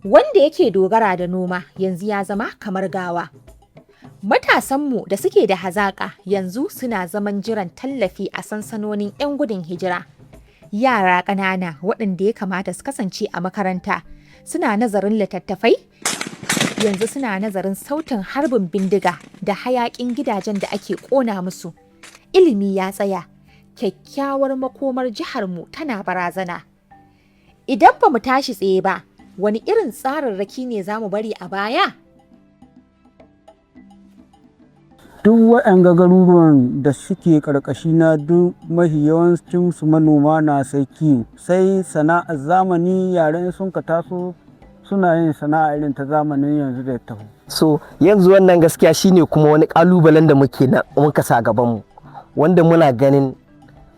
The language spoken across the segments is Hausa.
Wanda yake dogara da noma yanzu ya zama kamar gawa. Matasanmu da suke da hazaƙa yanzu suna zaman jiran tallafi a sansanonin 'yan gudun hijira. Yara ƙanana waɗanda ya kamata su kasance a makaranta suna nazarin littattafai, yanzu suna nazarin sautin harbin bindiga da hayaƙin gidajen da ake ƙona musu. Ilimi ya tsaya, kyakkyawar makomar jiharmu tana barazana. Idan ba mu tashi tsaye ba, wani irin tsararraki ne za mu bari a baya? Duk waɗanga garuruwan da suke ƙarƙashina, duk mahi yawancinsu manoma na, sai kiwo sai sana'ar zamani. Yaren sun ka taso suna yin sana'a irin ta zamanin yanzu da taho. So yanzu wannan gaskiya shine kuma wani kalubalen da muke na muka sa gaban mu, wanda muna ganin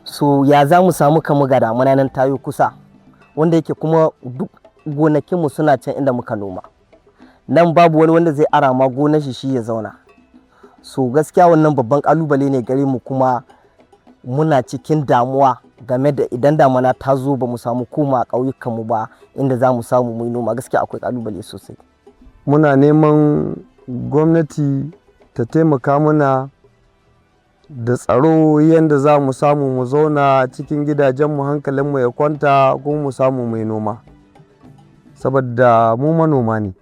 so ya za mu samu kamu ga damuna nan tayo kusa, wanda yake kuma duk gonakinmu suna can inda muka noma. Nan babu wani wanda zai ara ma gonar shi shi ya zauna. So gaskiya wannan babban kalubale ne gare mu, kuma muna cikin damuwa game da idan damuna ta zo ba mu samu koma ƙauyukanmu ba inda za mu samu mu yi noma. Gaskiya akwai kalubale sosai. Muna neman gwamnati ta taimaka mana da tsaro yadda za mu samu mu zauna cikin gidajenmu, hankalinmu ya kwanta, kuma mu samu mai noma, saboda mu manoma ne.